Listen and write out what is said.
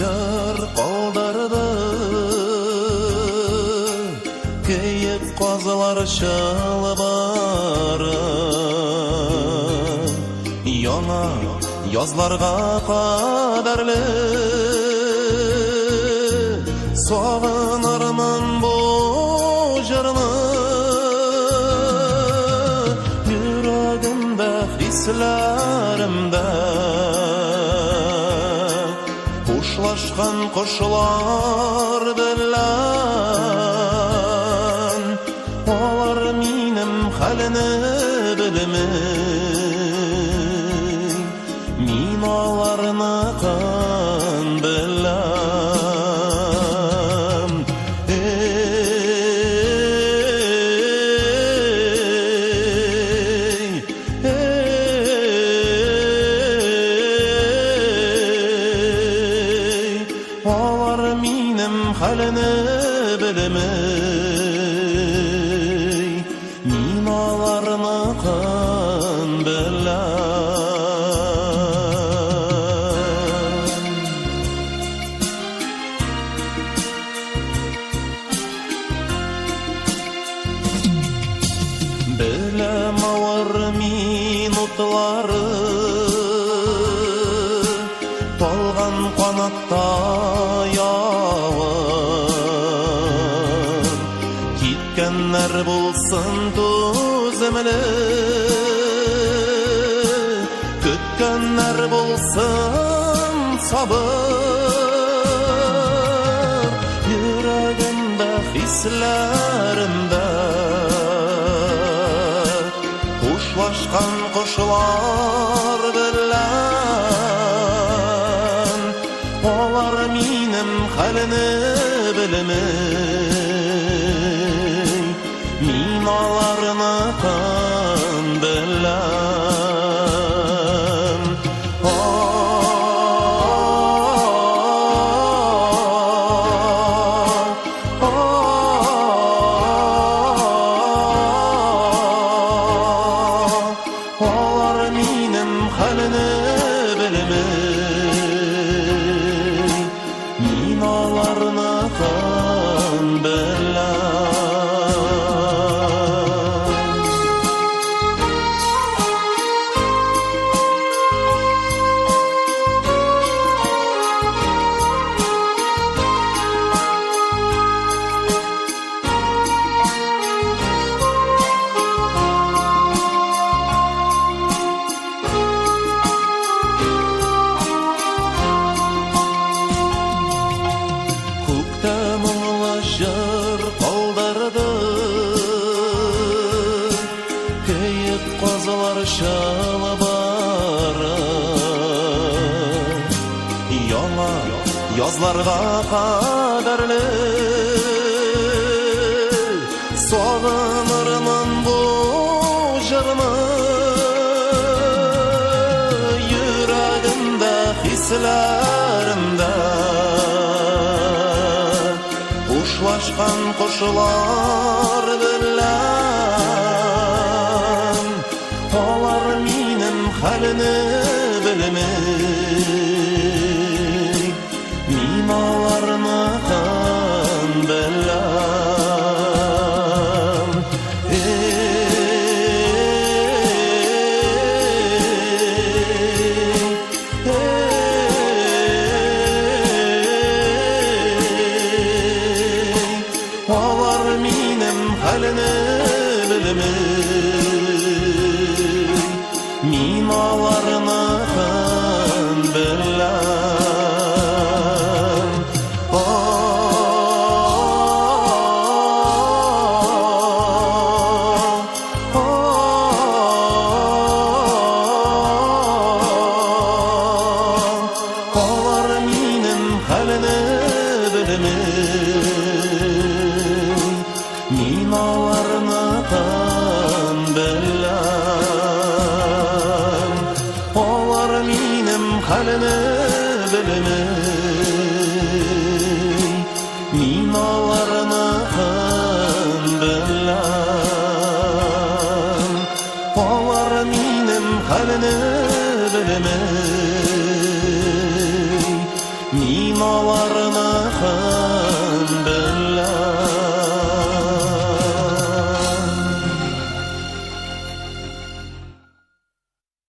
җыр калдырды. Киек казлар чалбары яңа язларга кадәрле. Сагынырмын бу җырны, йөрәгемдә, хисләремдә. Хушлашкан кошлар белән алар минем хәлне белми. Мин аларныкын беләм. Эй, эй, алар минем хәлне белми. Мин аларныкын беләм. Беләм авыр минутлары, талган канатта явыр. Киткәннәр булсын түземле, көткәннәр булсын сабыр. Йөрәгемдә, хисләремдә хушлашкан кошлар белән алар минем хәлне белми. Мин аларныкын беләм. Алар минем хәлне белми. Мин аларныкын беләм. Күктә моңлы җыр калдырды, Киек казлар чалбары. Яңа язларга кадәрле сагынырмын бу җырны. Йөрәгемдә, хисләремдә хушлашкан кошлар белән алар минем хәлне белми. Мин аларныкын беләм. Эй, эй, алар минем хәлне белми. Мин аларныкын беләм. Алар минем хәлне белми. Мин аларныкын беләм. Алар минем хәлне белми. Мин аларныкын беләм. Алар минем хәлне белми. Мин Мин аларны.